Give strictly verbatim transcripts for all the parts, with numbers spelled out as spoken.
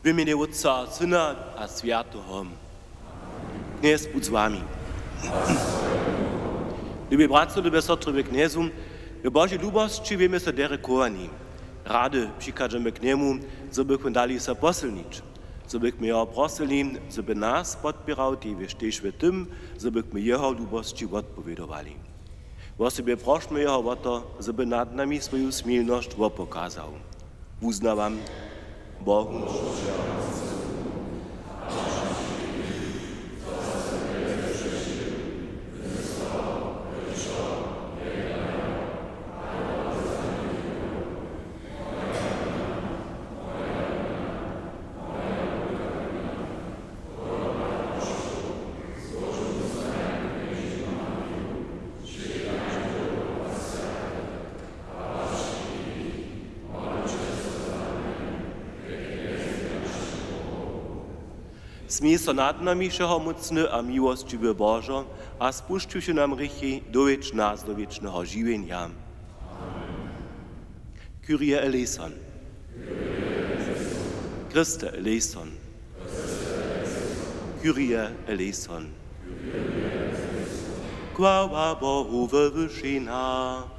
W mjenje Wótca a Syna a Swjateho. Knjez budź z wami. Lubi bratřo, lube sotry w Knjezu, w Božej lubosći wěmy so derje chowani. Rady přichadźamy k njemu, zo bychmy dali so posylnić, zo bychmy jeho prosyli, zo by nas podpěrał tež, tež w tym, zo bychmy jeho lubosći wotpowědowali. Wosebje prošmy jeho wo to, zo by nad nami swoju smilnosć wopokazał. Wuznawam Bohu. Smil so nad nami, wšehomócny a miłosćiwy Božo, a spušćiwši nam hrěchi, dowjedź nas do wěčneho žiwjenja. Kyrie eleison. Christe eleison. Kyrie eleison. Chwała Bohu we wyšinach.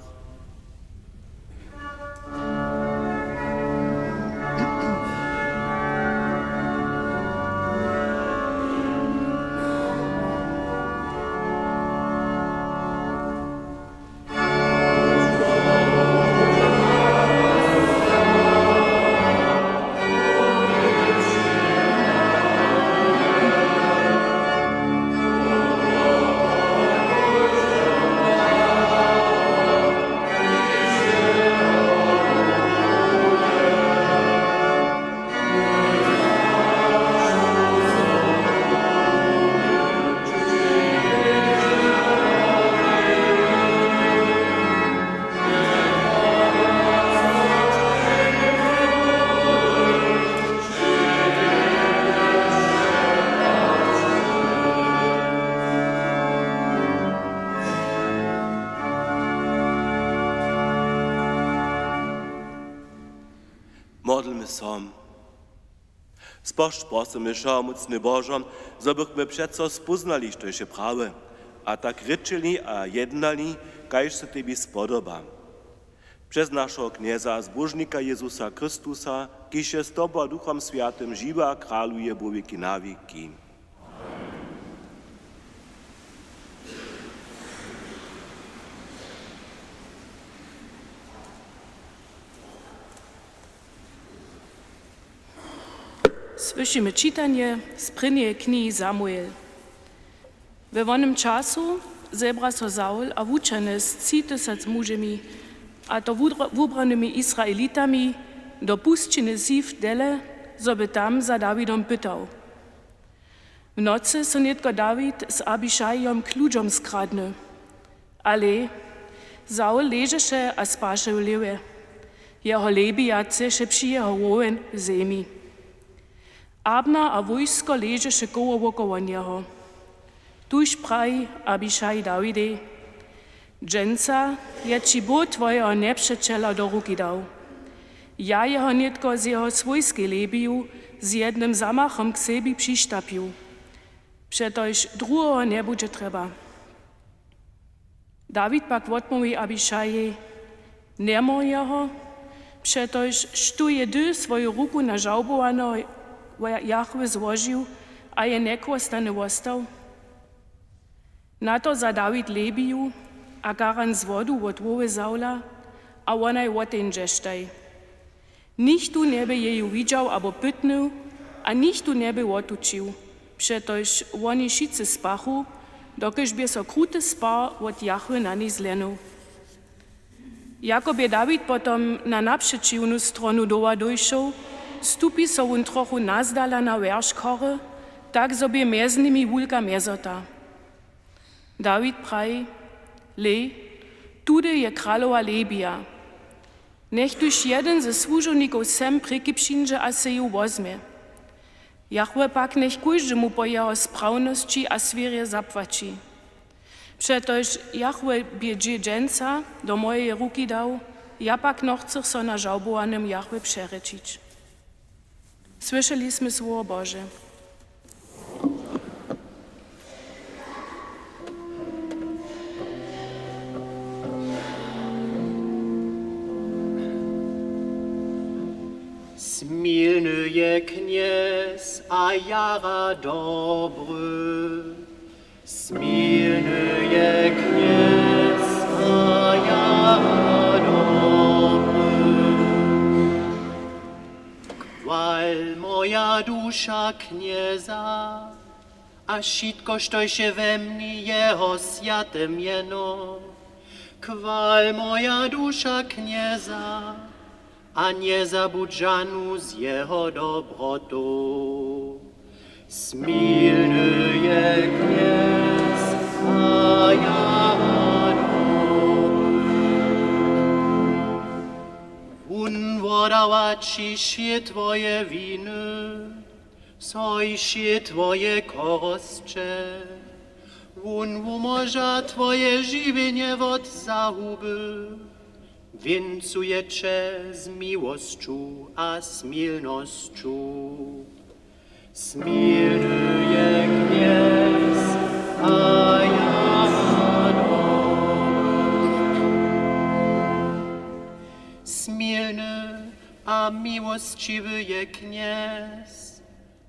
Modlmy so. Spožč, prosymy, wšehomócny Božo, zo bychmy přeco spóznali, štož je prawe, a tak rěčeli a jednali, kaž so tebi spodoba. Přez našeho Knjeza a Zbóžnika Jezusa Chrystusa, kiž je z tobu a Duchom Swjatym žiwy a kraluje wo wěki na wěki. Słyšimy čitanje z prěnjeje knihi Samuel. We wonym času zebra so Saul a wučeny z tři tysac mužemi, a to wudra-, wubranymi Izraelitami, do pusćiny Sif dele, zo by tam za Dawidom pytał. W nocy so nětko Dawid z Abišajom k ludźom skradny. Ale Saul ležeše a spaše w lěhwje. Jeho lebija třeše při jeho hłowje w zemi. Abner a wójsko ležeše koło wokoło njeho. Tuž praji Abišaj Dawidej: Dźensa je ći Bóh twojeho njepřećela do ruki dał. Ja jeho nětko z jeho swójskej lebiju z jednym zamachom k sebi přištapju, přetož druheho njebudźe trjeba. Dawid pak wotmołwi Abišajej: Njemor jeho, přetož štó je ty swoju ruku na žałbowaneho Jahwe złožił a je njechłostany wostał? Na to wza Dawid lebiju a karan z wodu wot hłowy Saula a wonaj woteńdźeštaj. Nichtó njebě jeju widźał abo pytnył, a nichtó njebě wotućił, přetož woni wšitcy spachu, dokelž bě so kruty spar wot Jahwy na njej zlehnył. Jako bě Dawid potom na napřećiwnu stronu doła dóšoł, stupi so wón trochu nazdala na wjeršk hory, tak zo bě mjez nimi wulka mjezota. Dawid praji: Hlej, tudy je kralowa lebija. Njech tuž jedyn ze słužownikow sem prěki přińdźe a sej ju wozmje. Jahwe pak njech kóždemu po jeho sprawnosći a swěrje zapłaći. Přetož Jahwe bě dźě dźensa do mojeje ruki dał, ja pak nochcych so na žałbowanym Jahwe přerječić. Słyšeli smy słowo Bože. Smilny je Knjez a jara dobry. Smilny je Knjez a jara dobry. Chwal, moja duša, Knjeza, a wšitko, štož je we mni, jeho swjate mjeno. Chwal, moja duša, Knjeza, a njezabudź žanu z jeho dobrotu. Smilny je Knjez a jara dobry. Wón wodawa ći wšě twoje winy, so i wšě twoje chorosće. Wón wumóža twoje žiwjenje wot zahuby. Wěncuje će z miłosću a smilnosću. Smilny je Knjez a jara dobry. Smilny a miłosćiwy je Knjez,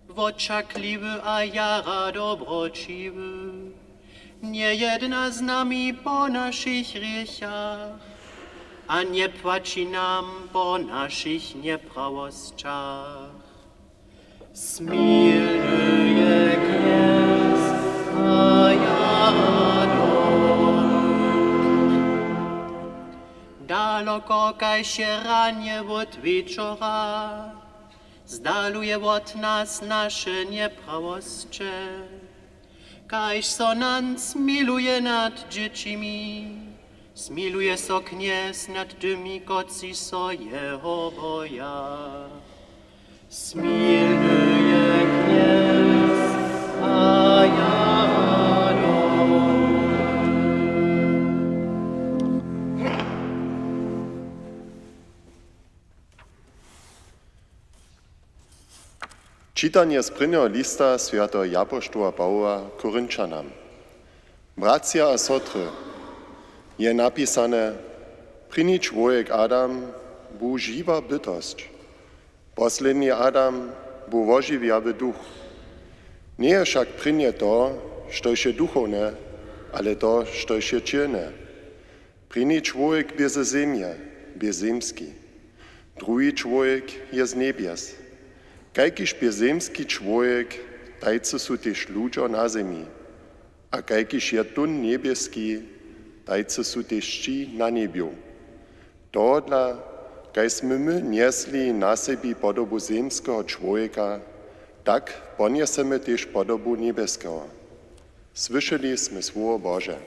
wočakliwy a jara dobroćiwy. Njejedna z nami po našich hrěchach a njepłaći nam po našich njeprawosćach. Smilny je Knjez a jara dobry. Daloko kaž je ranje wot wječora, zdaluje wot nas naše njeprawosće. Kaž so nan smiluje nad dźěćimi, smiluje so Knjez nad tymi, kotřiž so jeho boja. Smilny je Knjez a jara dobry. Čitanje z prěnjeho lista swjateho japoštoła Pawoła Korinćanam. Bratřa a sotry, je napisane: Prěni čłowjek Adam bu žiwa bytosć. Posledni Adam bu wožiwjawy duch. Njeje wšak prěnje to, štož je duchowne, ale to, štož je ćělne. Prěni čłowjek bě ze zemje, bě zemski. Druhi čłowjek je z njebjes. Kajkiž bě zemski čłowjek, tajcy su tež ludźo na zemi. A kajkiž je tón njebjeski, tajcy su tež ći na njebju. Tohodla, kaž smy my njesli na sebi podobu zemskeho čłowjeka, tak ponjesemy tež podobu njebjeskeho. Słyšeli smy słowo Bože.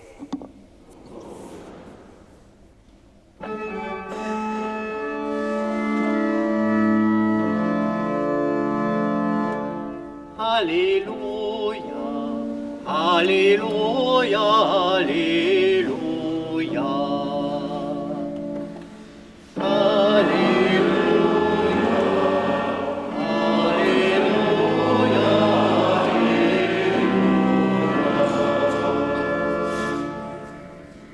Aleluja, aleluja, aleluja. Aleluja, aleluja, aleluja.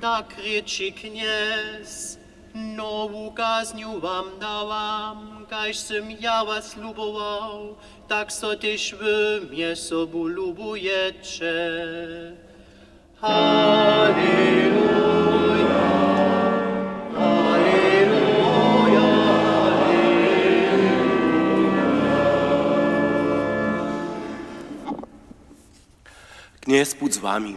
Tak rěči Knjez: Nowu kaznju wam dawam, kaž sym ja was lubował, tak so tež wy mjez sobu lubujće. Aleluja, aleluja, aleluja. Knjez budź z wami.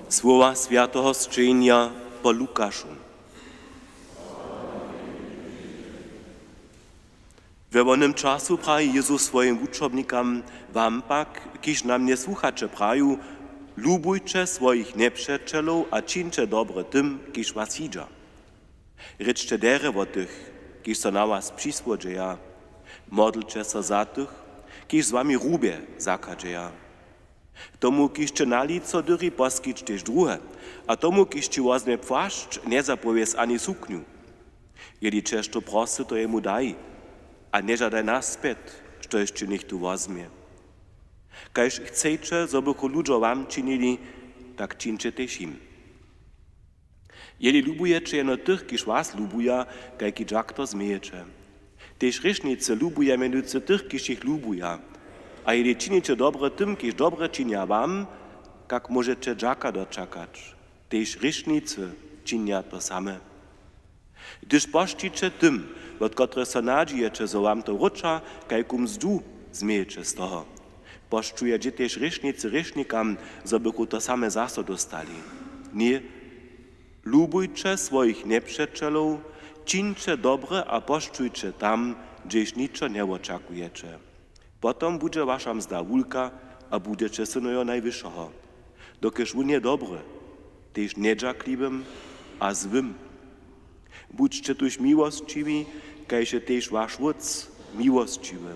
Słowa swjateho sćenja po Lukašu. We wonym času praji Jezus swojim wučobnikam: Wam pak, kiž na mnje słuchaće, praju: Lubujće swojich njepřećelow a čińće dobre tym, kiž was hidźa. Rěčće derje wo tych, kiž so na was přisłodźeja. Modlće so za tych, kiž z wami hrubje zachadźeja. Tomu, kiž će na lico dyri, poskić tež druhe, a tomu, kiž ći wozmje płašć, njezapowěz ani suknju. Jeli će što prosy, to jemu daj. a nježadaj naspjet, štož će něchtó wozmje. Kaž chceće, zo bychu ludźo wam činili, tak čińće tež jim. Jeli lubujeće jeno tych, kiž was lubuja, kajki dźak to změjeće? Tež hrěšnicy lubuja mjenujcy tych, kiž jich lubuja. A jeli činiće dobre tym, kiž dobre činja wam, kak móžeće dźaka dočakać? Tež hrěšnicy činja to same. Hdyž pošćiće tym, wot kotrychž so nadźijeće, zo wam to wróća, kajku mzdu změjeće z toho? Pošćuja dźě tež hrěšnicy hrěšnikam, zo bychu to same zaso dóstali? Ně, lubujće swojich njepřećelow, čińće dobre a pošćujće tam, hdźež ničo njewočakujeće. Potom budźe waša mzda wulka a budźeće synojo Najwyššeho, dokelž wón je dobry, tež njedźakliwym a złym. Budźće tuž miłosćiwi, kaž je tež waš Wótc miłosćiwy.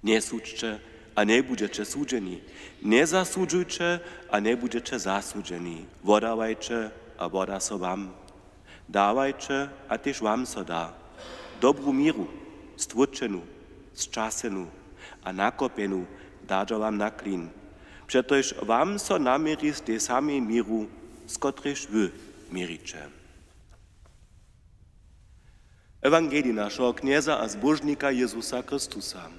Njesudźće a njebudźeće sudźeni. Njezasudźujće a njebudźeće zasudźeni. Wodawajće a woda so wam. Dawajće a tež wam so da. Dobru měru, stłóčenu, sćasenu a nakopjenu dadźa wam na klin. Přetož wam so naměri z tej samej měru, z kotrejž wy měriće. Ewangelij našeho Knjeza a Zbóžnika Jezusa Chrystusa.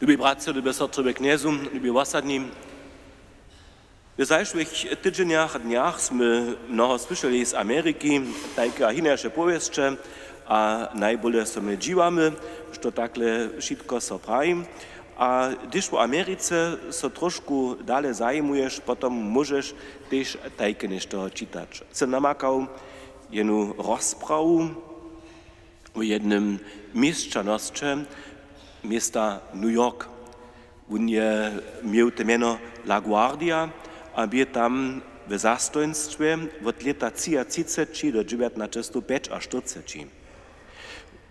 Lubi bratřa, lube sotry we Knjezu, lubi wosadni, w zašłych tydźenjach a dnjach smy mnoho słyšeli z Ameriki, tajke a hinaše powěsće, a najbóle so my dźiwamy, što takle wšitko so praji. A hdyž wo Americe so trošku dale zajimuješ, potom móžeš tež tajke něšto čitać. Sym namakał jednu rozprawu w jednym měšćanosće města New York. Wón je měł te mjeno LaGuardia a bě tam w zastojnstwje wot lěta třiatřiceći do dźewjatnaće stow pjećaštyrceći.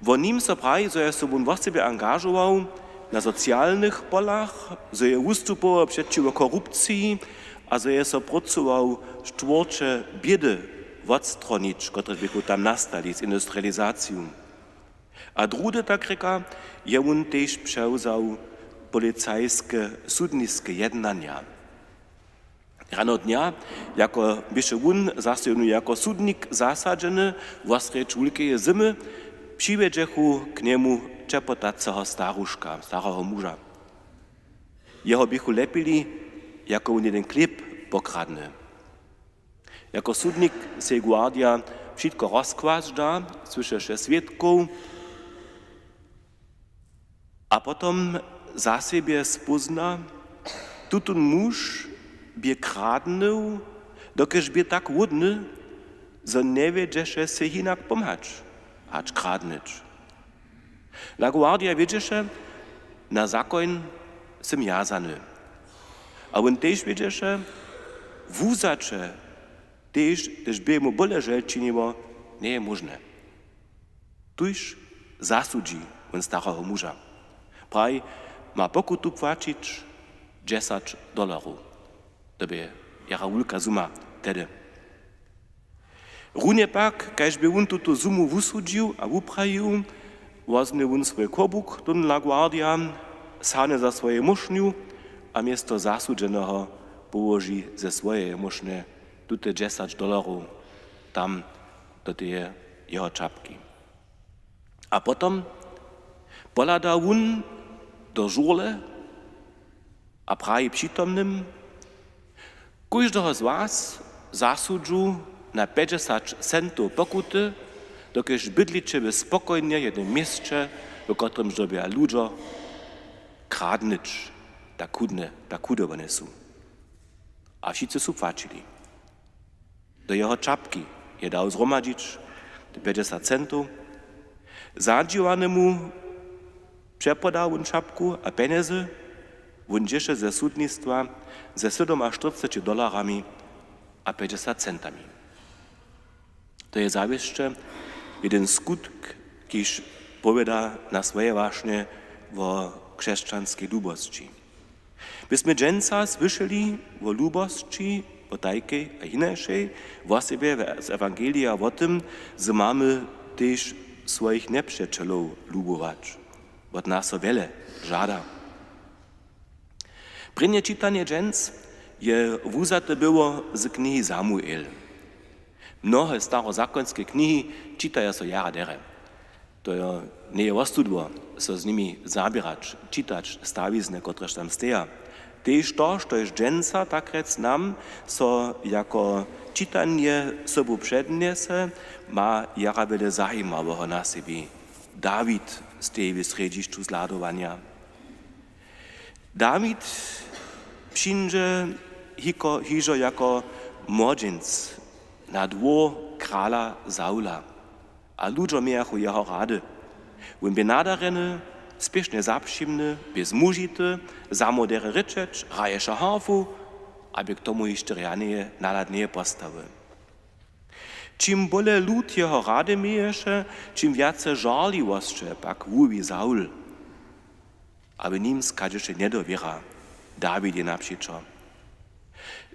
Wo nim so praji, zo je so wón wosebje angažował na socialnych polach, zo je wustupował přećiwo korupciji a zo je so prócował štwórće bědy wotstronić, kotrež běchu tam nastali z industrializaciju. A druhdy, tak rěka, je wón tež přewzał policajske sudniske jednanja. Rano dnja, jako běše wón zaso jónu jako sudnik zasadźeny wosrjedź wulkeje zymy, přiwjedźechu k njemu ćepotaceho staruška, stareho muža. Jeho běchu lepili, jako wón jedyn chlěb pokradny. Jako sudnik sej Guardia wšitko rozkłasć da, słyšeše swědkow a potom za sebje spózna, tutón muž bě kradnył, dokelž bě tak hłódny, zo njewědźeše sej hinak pomhać, hač kradnyć. LaGuardia wědźeše, na zakoń sym wjazany. A wón tež wědźeše, wuwzaće, tež hdyž bě mu bóle žel činiło, njeje móžne. Tuž zasudźi wón stareho muža. Praji, ma pokutu płaćić dźesać dolarow. To bě jara wulka suma tehdy. Runje pak, kaž bě wón tutu sumu wusudźił a wuprajił, wozmje wón swój kłobuk, tón LaGuardia, sahny za swojej móšnju a město zasudźeneho połoži ze swojej móšnje tute dźesać dolarow tam do teje jeho čapki. A potom pohlada wón do žurle a praji přitomnym: Kóždeho z was zasudźu na pjećdźesać centow pokuty, dokelž bydliće w spokojnje jednym měsće, w kotrymž dyrbja ludźo kradnyć, tak chudne, tak chudobne su. A wšitcy su płaćili. Do jeho čapki je dał zhromadźić te pjećdźesać centow. Zadźiwanemu přepoda wón čapku a pjenjezy. Wón dźěše ze sudnistwa ze sydomaštyrceći dolarami a pjećdźesać centami. To je zawěsće jedyn skutk, kiž powěda na swoje wašnje wo křesćanskej lubosći. My smy dźensa słyšeli wo lubosći, wo tajkej a hinašej, wosebje z ewangelija wo tym, zo mamy tež swojich njepřećelow lubować. Wot nas so wjele žada. Prěnje čitanje dźens je wuzate było z knihi Samuel. Mnohe starozakonske knihi čitaja so jara derje. To je, njeje wostudło, so z nimi zaběrać, čitać stawizny, kotrež tam steja. Tež to, štož dźensa, tak rjec, nam so jako čitanje sobu přednjese, ma jara wjele zajimaweho na sebi. Dawid steji w srjedźišću zhladowanja. Dawid přińdźe hiko-, hižo jako młodźenc na dwór krala Saula a ludźo mějachu jeho rady. Wón bě nadarjeny, spěšnje zapřimny, bě zmužity, zamoł derje rěčeć, hraješe harfu a bě k tomu hišće rjaneje, nahladneje postawy. Čim bóle lud jeho rady měješe, čim wjace žarliwosće pak wuwi Saul. A w nim schadźeše njedowěra Dawidej napřećo.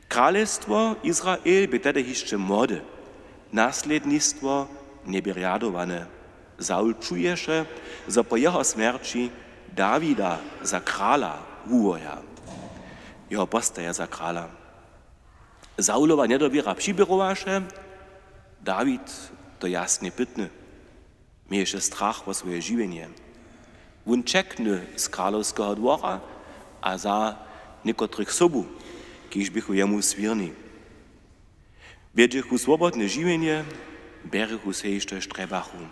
Kralestwo Izrael bě tehdy hišće młode, naslědnistwo njebě rjadowane. Saul čuješe, zo po jeho smjerći Dawida za krala wuwoja. Jeho postaja za krala. Saulowa njedowěra přiběrowaše, Dawid to jasnje pytny. Měješe strach wo swoje žiwjenje. Wón ćekny z kralowskeho dwora a za někotrych sobu, kiž běchu jemu swěrni. Wjedźechu swobodne žiwjenje, bjerechu sej, štož trjebachu.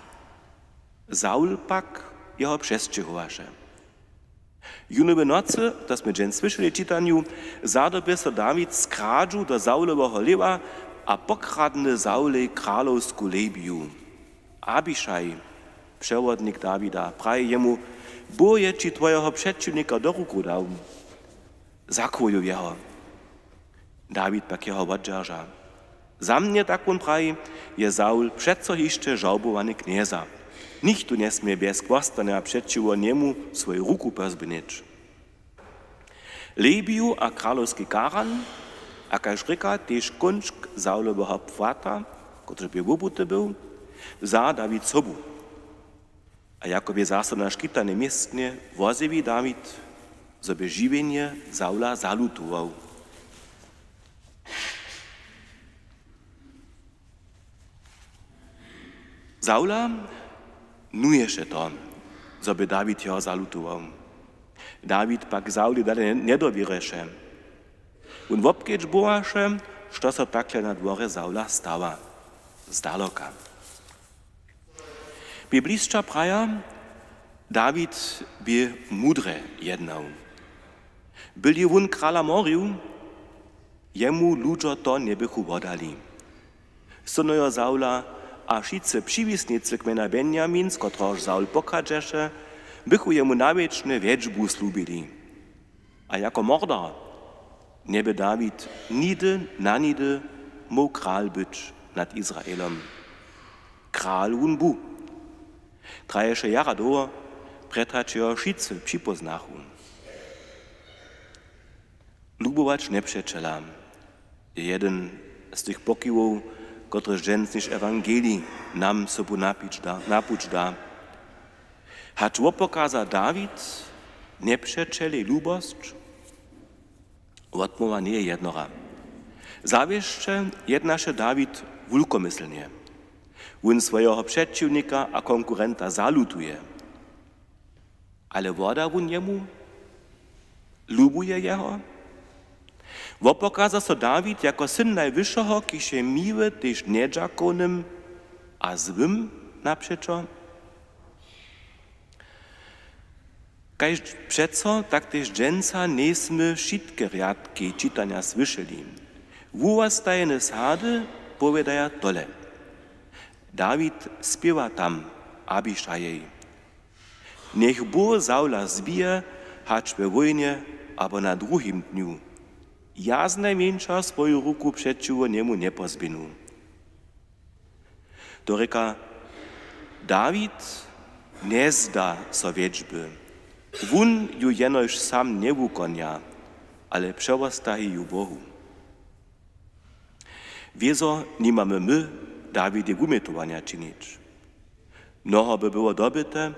Saul pak jeho přesćěhowaše. Jónu w nocy, to smy dźens słyšeli w čitanju, zadorbje so Dawid z kradźu do Sauloweho lěhwa a pokradny Saulej kralowsku lejbiju. Abišaj, přewodnik Dawida, praji jemu: „Bóh je ći twojeho přećiwnika do ruku dał. Zakłuju jeho.“ Dawid pak jeho wotdźerža. „Za mnje,“ tak wón praji, „je Saul přeco hišće žałbowany knjeza. Nichtó njesmě bjez chłostanja přećiwo njemu swoju ruku pozbynić.“ Lejbiju a kralowski karan, a kaž rěka, tež kónčk Sauloweho płata, kotryž bě wobuty był, wza Dawid sobu. A jako bě zaso na škitane městnje, wozjewi Dawid, zo bě žiwjenje Saula zalutował. Saula nuješe to, zo by Dawid jeho zalutował. Dawid pak Sauli dale njedowěrješe. Wón wobkedźbowaše, što so takle na dworje Saula stawa. Zdaloka. Biblišća praja, Dawid bě mudrje jednał. By-li wón krala morił, jemu ludźo to njebychu wodali. Synojo Saula a wšitcy přiwisnicy kmjena Benjamin, z kotrehož Saul pochadźeše, bychu jemu na wěčne wjedźbu slubili. A jako mordar njeby Dawid nihdy na nihdy móhł kral być nad Izraelom. Kral wón bu. Traješe jara dołho, prjed hač jeho wšitcy připóznachu. Lubować njepřećela je jedyn z tych pokiwow, kotryž dźensniši ewangelij nam sobu napić da, na puć da. Hač wopokaza Dawid njepřećelej lubosć? Wotmołwa njeje jednora. Zawěsće jednaše Dawid wulkomyslnje. Wón swojeho přećiwnika a konkurenta zalutuje. Ale woda wón jemu? Lubuje jeho? Wopokaza so Dawid jako syn Najwyšeho, kiž je miły tež njedźakownym a złym napřećo? Kaž přeco, tak tež dźensa njejsmy wšitke rjadki čitanja słyšeli. Wuwostajene sady powědaja tole: Dawid spěwa tam Abišajej: Njech Bóh Saula zbije, hač we wójnje abo na druhim dnju. Ja znajmjeńša swoju ruku přećiwo njemu njepozběhnu. To rěka, Dawid njezda so wjedźby. Wón ju jenož sam njewukonja, ale přewostaji ju Bohu. Wězo nimamy my Dawidej wumjetowanja činić. Mnoho by było dobyte,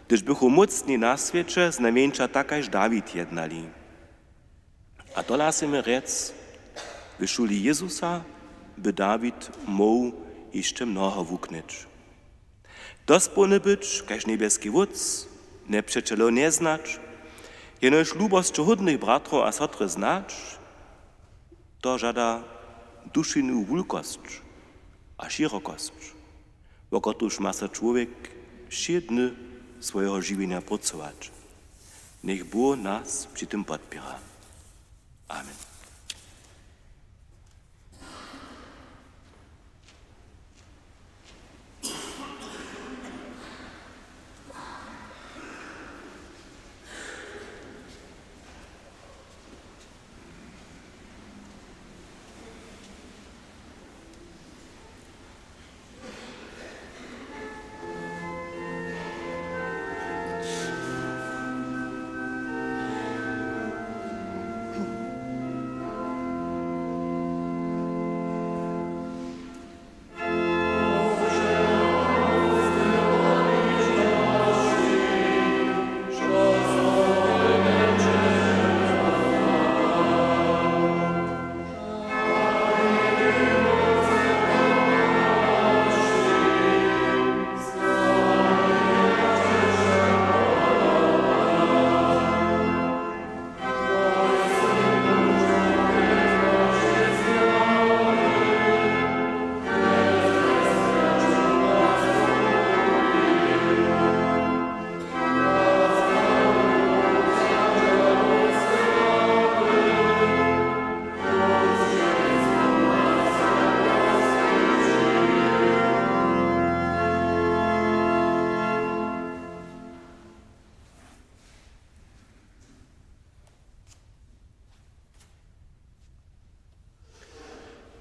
hdyž bychu mócni na swěće znajmjeńša tak kaž Dawid jednali. A to nas jemy rjec, w šuli Jezusa by Dawid móhł hišće mnoho wuknyć. Dospołny być kaž njebjeski Wótc, njepřećelow njeznać, jenož lubosćehódnych bratrow a sotry znać, to žada dušinu wulkosć a šěrokosć, wo kotruž ma so čłowjek wšě dny swojeho žiwjenja prócować. Njech Bóh nas při tym podpěra. Amen.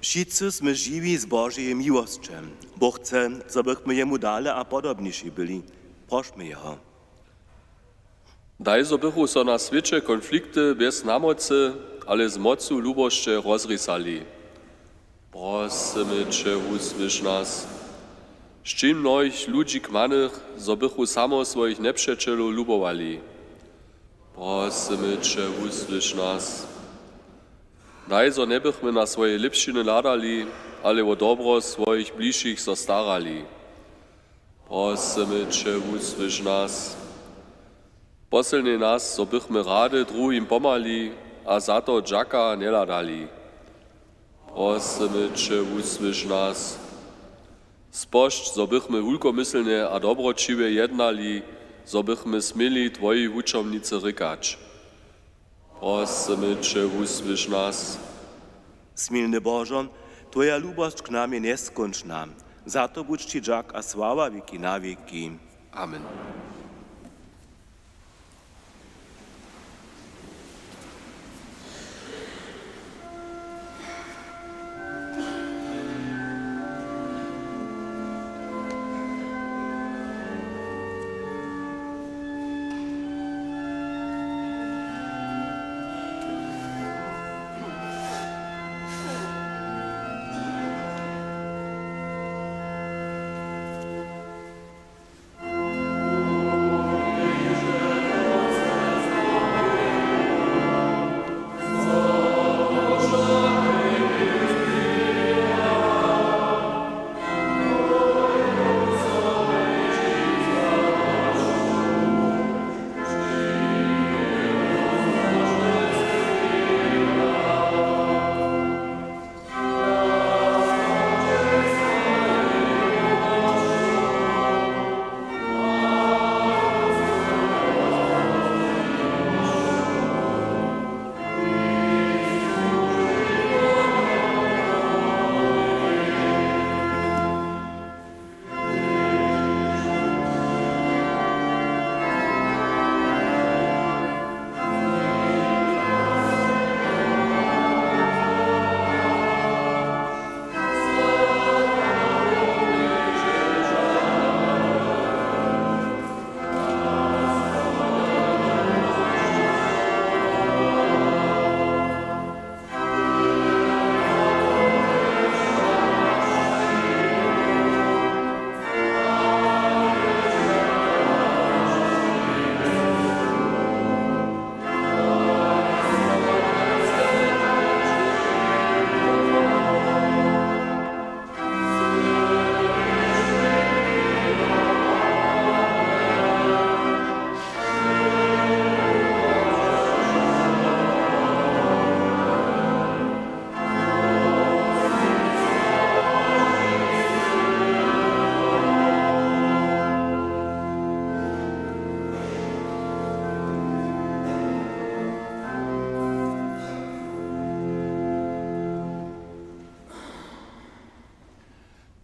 Wšitcy smy žiwi z Božeje miłosće. Bóh chce, zo bychmy jemu dale a podobniši byli. Prošmy jeho. Daj, zo bychu so na swěće konflikty bjez namocy, ale z mocu lubosće rozrisali. Prosymy će, wusłyš nas. Sćiń mnohich ludźi kmanych, zo bychu samo swojich njepřećelow lubowali. Prosymy će, wusłyš nas. Daj, zo njebychmy na swoje lěpšiny hladali, ale wo dobro swojich bližšich so starali. Prosymy će, wusłyš nas. Posylnjej nas, zo bychmy rady druhim pomhali a za to dźaka njehladali. Prosymy će, wusłyš nas. Spožč, zo bychmy wulkomyslnje a dobroćiwje jednali, zo bychmy směli twoji wučomnicy rěkać. Prosymy će, wusłyš nas. Smilny Božo, twoja lubosć k nam je njeskónčna. Za to budź ći dźak a sława wěki na wěki. Amen.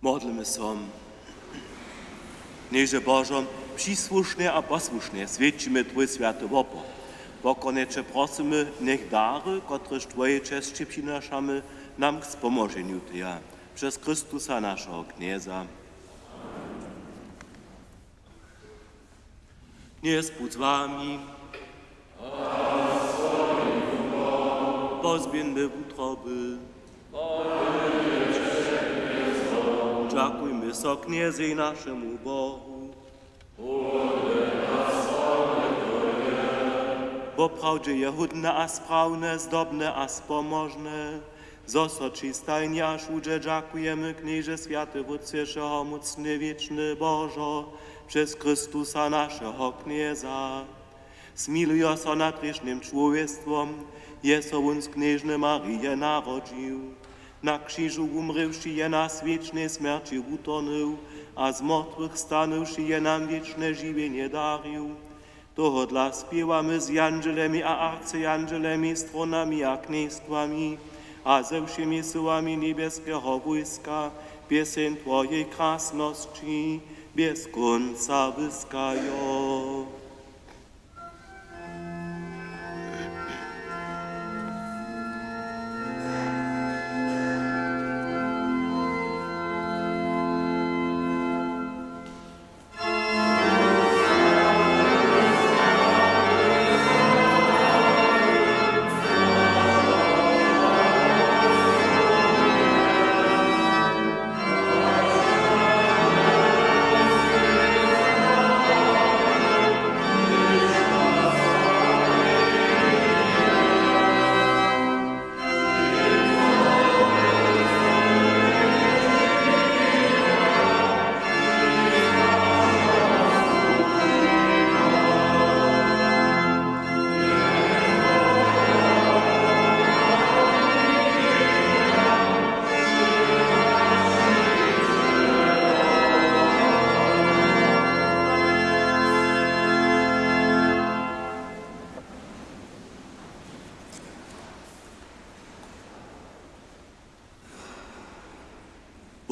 Modlmy so. Knježe Božo, přisłušnje a posłušnje swjećimy Twój swjaty wopor. Pokornje Će prosymy, njech dary, kotrež Twojej česći přinašamy, nam k spomoženju teja. Přez Chrystusa, našeho Knjeza. Knjez budź z wami. Pozběhńmy wutroby. Dźakujmy so Knjezej, našemu Bohu. Woprawdźe je hódne a sprawne, zdobne a spomožne, zo so Ći stajnje a wšudźe dźakujemy, Knježe, swjaty Wótče, wšehomócny, wěčny Božo, přez Chrystusa, našeho Knjeza. Smilujo so nad hrěšnym čłowjestwom, je so Wón z knježny Marije narodźił. Na křižu wumrěwši, je nas wěčnej smjerći wutorhnył a z mortwych stanywši, je nam wěčne žiwjenje darił. Tohodla spěwamy z jandźelemi a arcjandźelemi, trónami a knjejstwami a ze wšěmi syłami njebjeskeho wójska pěseń Twojej krasnosći bjez kónca wyskajo.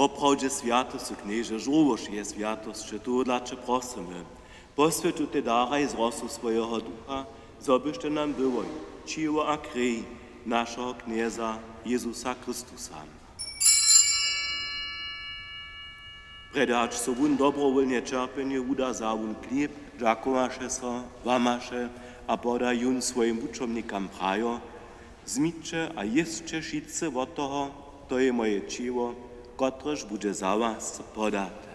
Woprawdźe swjaty sy, Knježe, žórło wšeje swjatosće, tohodla Će prosymy, poswjeć tutej daraj z rosu swojeho Ducha, zo byštej nam byłoj ćěło a krej našeho Knjeza Jezusa Chrystusa. Prjedy hač so Wón dobrowólnje ćerpjenju wuda, wza Wón chlěb, dźakowaše so, łamaše a poda jón swojim wučomnikam, prajo: Wzmiće a jěsće wšitcy wot toho, to je moje ćěło, kotrež budźe za was podate.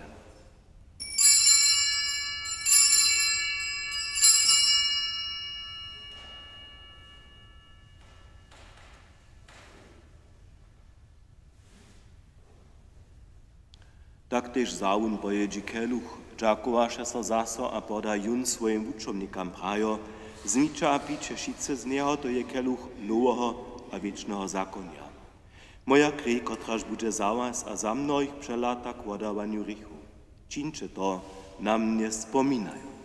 Tak tež wza wón po jědźi keluch, dźakowaše so zaso a poda jón swojim wučomnikam, prajo: Wzmiće a pijće wšitcy z njeho, to je keluch noweho a wěčneho zakonja, moja krej, kotraž budźe za was a za mnohich přelata k wodawanju hrěchow. Čińće to na mnje spominajo.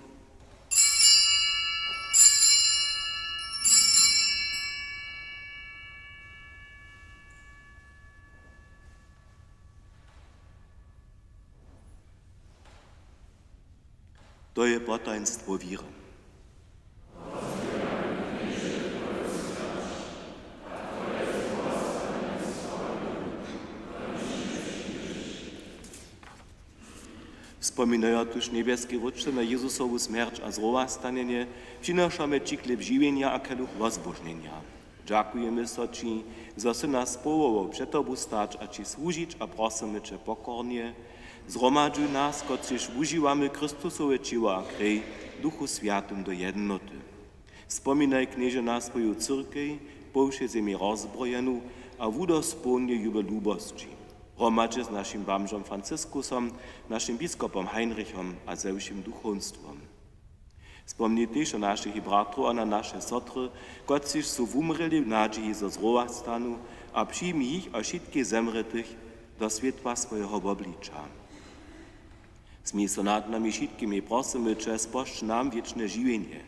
To je potajnstwo wěry. Spominajo tuž, njebjeski Wótče, na Jezusowu smjerć a zrowastanjenje, přinašamy Ći chlěb žiwjenja a keluch wozbóžnjenja. Dźakujemy so Ći, zo sy nas powołał před Tobu stać a Ći słužić, a prosymy Će pokornje: Zhromadźuj nas, kotřiž wužiwamy Chrystusowe ćěło a krej, w Duchu Swjatym do jednoty. Spominaj, Knježe, na swoju cyrkej, po wšej zemi rozbrojenu, a wudospołń ju we lubosći, hromadźe z našim bamžom Franciskusom, našim biskopom Heinrichom a ze wšěm duchowstwom. Spomni tež na našich bratrow a na naše sotry, kotřiž su wumrěli w nadźiji, zo zrowastanu, a přijmi jich a wšitkich zemrětych do swětła swojeho wobliča. Smil so nad nami wšitkimi, prosymy Će, spožč nam wěčne žiwjenje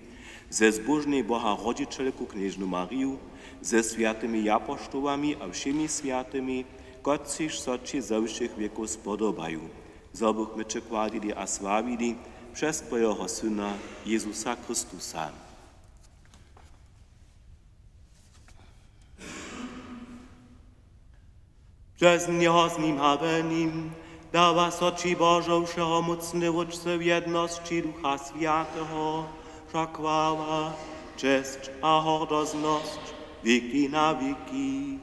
ze zbóžnej Boha rodźićelku knježnu Mariju, ze swjatymi japoštołami a wšěmi swjatymi, kotřiž so ći ze wšěch wěkow spodobaju, zo bychmy će chwalili a sławili přez twojeho Syna Jezusa Chrystusa. Přez njeho, z nim a w nim dawa so ći, Božo, wšehomócny Wótče, w jednosći Ducha Swjateho wša chwała, česć a hordoznosć wěki na wěki.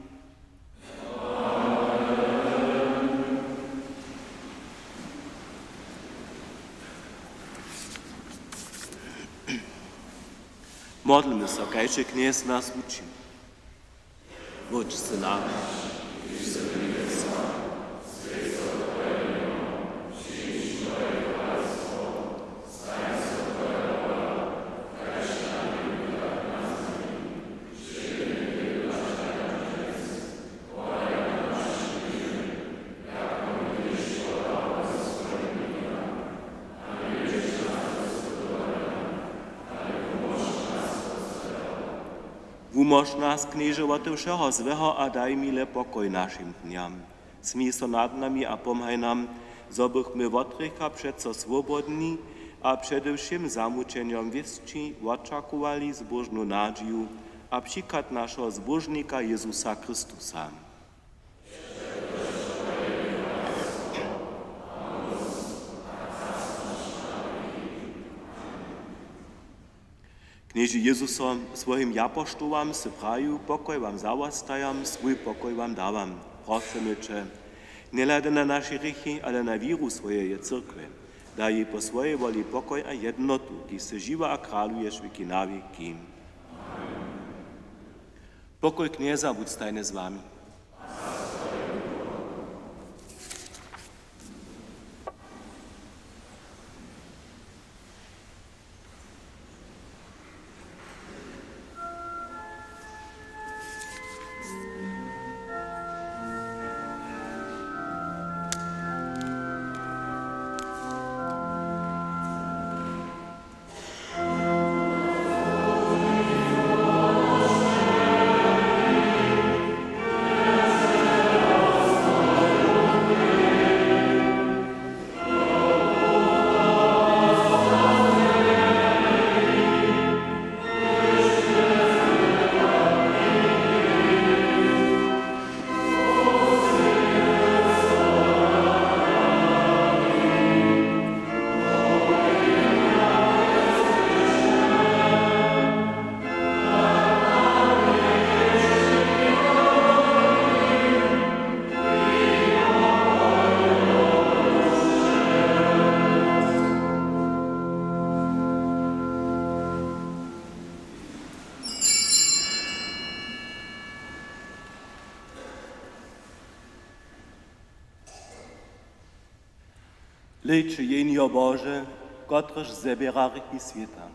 Modlmy so, kaž je Knjez nas uči. Wótče naš, wumóž nas, Knježe, wote wšeho złeho a daj mile pokoj našim dnjam. Smil so nad nami a pomhaj nam, zo bychmy wot hrěcha přeco swobodni a přede wšěm zamućenjom wěsći wočakowali zbóžnu nadźiju a přichad našeho Zbóžnika Jezusa Chrystusa. Knježe Jezuso, swojim japoštołam sy prajił: „Pokoj wam zawostajam, swój pokoj wam dawam.” Prosymy će, njehladaj na naše hrěchi, ale na wěru swojeje cyrkwje. Daj jej po swojej woli pokoj a jednotu, kiž sy žiwy a kraluješ wěki na wěki. Pokoj Knjeza budź stajnje z wami. Hlejće, Jehnjo Bože, kotrež zběra hrěchi swěta.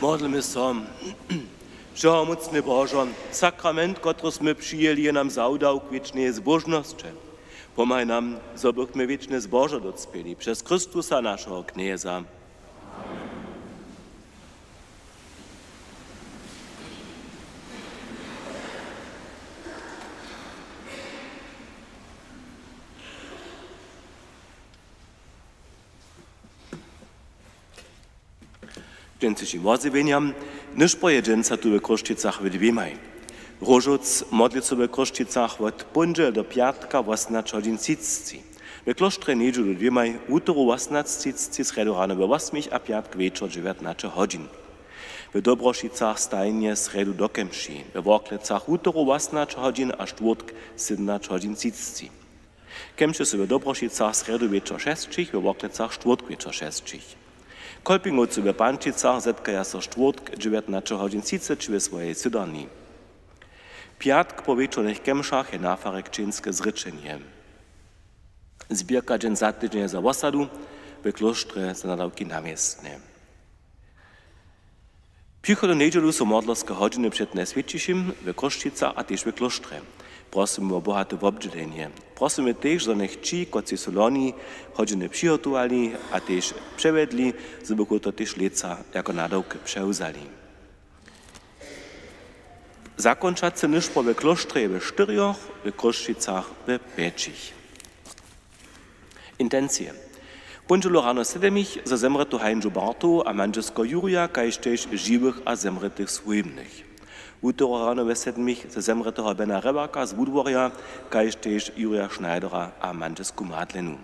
Modlmy so. Wšehomócny Božo, sakrament, kotryž smy přijeli, je nam zawdawk wěčneje zbóžnosće. Pomhaj nam, zo bychmy wěčne zbožo dóspěli přez Chrystusa, našeho Knjeza. Dźensnišim wozjewjenjam. Nyšpor je dźensa tu we Chrósćicach w dwěmaj. Róžowc modli so we Chrósćicach wot póndźele do pjatka wosomnaće hodźin třiceći. We klóštrje njedźelu w dwěmaj, wutoru wosomnaće třiceći, srjedu rano we wosmich a pjatk wječor dźewjatnaće hodźin. We Dobrošicach stajnje srjedu do kemši, we Worklecach wutoru wosomnaće hodźin a štwórtk sydomnaće hodźin třiceći. Kemše su we Dobrošicach srjedu wječor šesćich, we Worklecach štwórtk wječor šesćich. Kolpingowcy we Pančicach zetkaja so štwórtk dźewjatnaće hodźin třiceći we swojej sydarni. Pjatk po wječornych kemšach je na farje křćeńske zrěčenje. Zběrka dźensa tydźenja za wosadu we klóštrje za nadawki na městnje. Přichodnu njedźelu su modlerske hodźiny před Najswjećišim we Chrósćicach a tež we klóštrje. Prosymy wo bohate wobdźělenje. Prosymy tež, zo njech ći, kotřiž su loni hodźiny přihotowali a tež přewjedli, zo bychu to tež lětsa jako nadawk přewzali. Zakónčacy nyšpor we klóštrje je we štyrjoch, we Chrósćicach we pjećich. Intencije. Póndźelu rano w sedmich za zemrětu Hańžu Bartowu a mandźelskeho Jurja, kaž tež žiwych a zemrětych swójbnych. Wutoru rano we sedmich za zemrěteho Bena Rybaka z Wudworja, kaž tež Jurja Schneidera a mandźelsku Madlenu.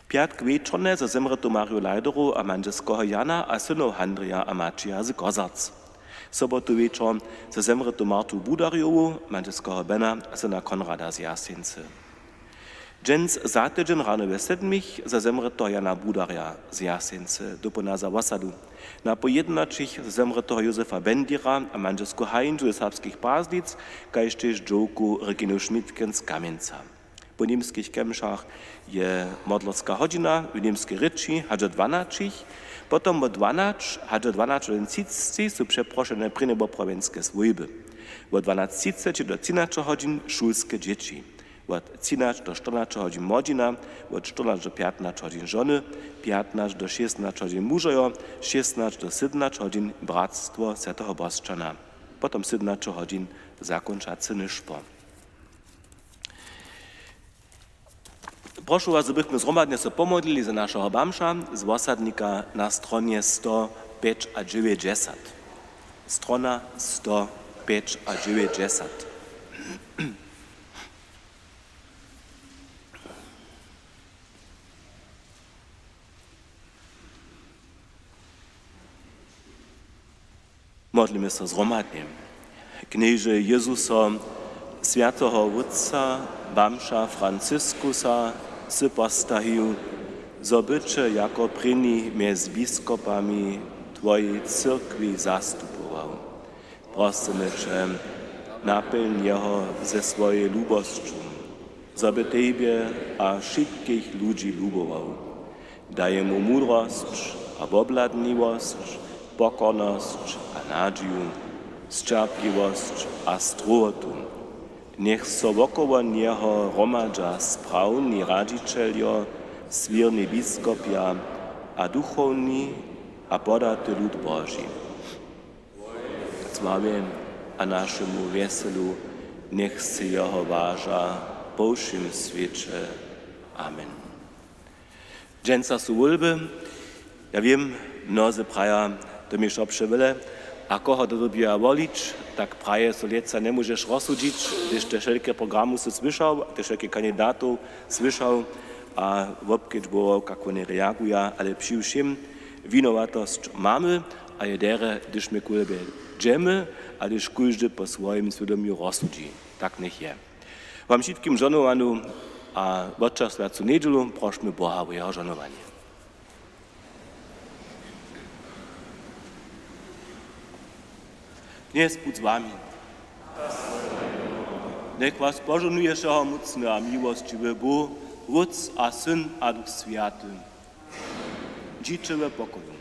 Pjatk wječornje za zemrětu Marju Lajderow a mandźelskeho Jana a synow Handrija a Maćija z Kozarc. Sobotu wječor za zemrětu Martu Budarjowu, mandźelskeho Bena a syna Konrada z Jaseńcy. Dźens za tydźeń rano we sedmich za zemrěteho Jana Budarja z Jaseńcy, dopołdnja za wosadu. Napoł jědnaćich za zemrěteho Józefa Bendira a mandźelsku Hańžu ze Serbskich Pazlic, kaž tež dźowku Reginu Schmidtken z Kamjenca. Po němskich kemšach je modlerska hodźina w němskej rěči hač do dwanaćich, potom wot dwanaće hač do dwanaće hodźin třiceći su přeprošene prěnjowoprawjenske swójby. Wot dwanaće třiceći do třinaće hodźin šulske dźěći. Wot třinaće do štyrnaće hodźin młodźina, wot štyrnaće do pjatnaće hodźin žony, pjatnaće do šěsnaće hodźin mužojo, šěsnaće do sydomnaće hodźin bratstwo swjateho Bosćana. Potom sydomnaće hodźin zakónčacy nyšpor. Prošu was, zo bychmy zhromadnje so pomodlili za našeho bamža z wosadnika na stronje sto pjeć a dźewjećdźesat. Strona sto pjeć a dźewjećdźesat. Modlimy so zhromadnje. Knježe Jezuso, swjateho wótca bamža Franciskusa sy postajił, zo by će jako prěni mjez biskopami twojej cyrkwi zastupował. Prosymy će, napjelń jeho ze swojej lubosću, zo by tebje a wšitkich ludźi lubował. Daj mu mudrosć a wobhladniwosć, pokornosć a nadźiju, sćerpliwosć a strowotu. Njech so wokoło njeho hromadźa sprawni radźićeljo, swěrni biskopja a duchowni a podati lud Boži. Sławje a našemu wjeselu njech sej jeho waža po wšěm swěće. Amen. Dźensa su wólby. Ja wěm, mnozy praja, to mi wšo přewjele, a koho to dyrbju ja wolić, tak praje so lětsa njemóžeš rozsudźić, hdyž te wšelke programy sy słyšał, te wšelke kandidatow słyšał a wobkedźbował, kak woni reaguja, ale při wšěm winowatosć mamy a je derje, hdyž my k wólbje dźemy a hdyž kóždy po swojim swědomju rozsudźi. Tak njech je. Wam wšitkim žohnowanu a wočerstwjacu njedźelu. Prošmy Boha wo jeho žohnowanje. Knjez budź z wami. Njech was požohnuje wšehomócny a miłosćiwy Bóh, Wótc a Syn a Duch Swjaty. Dźiće w pokoju.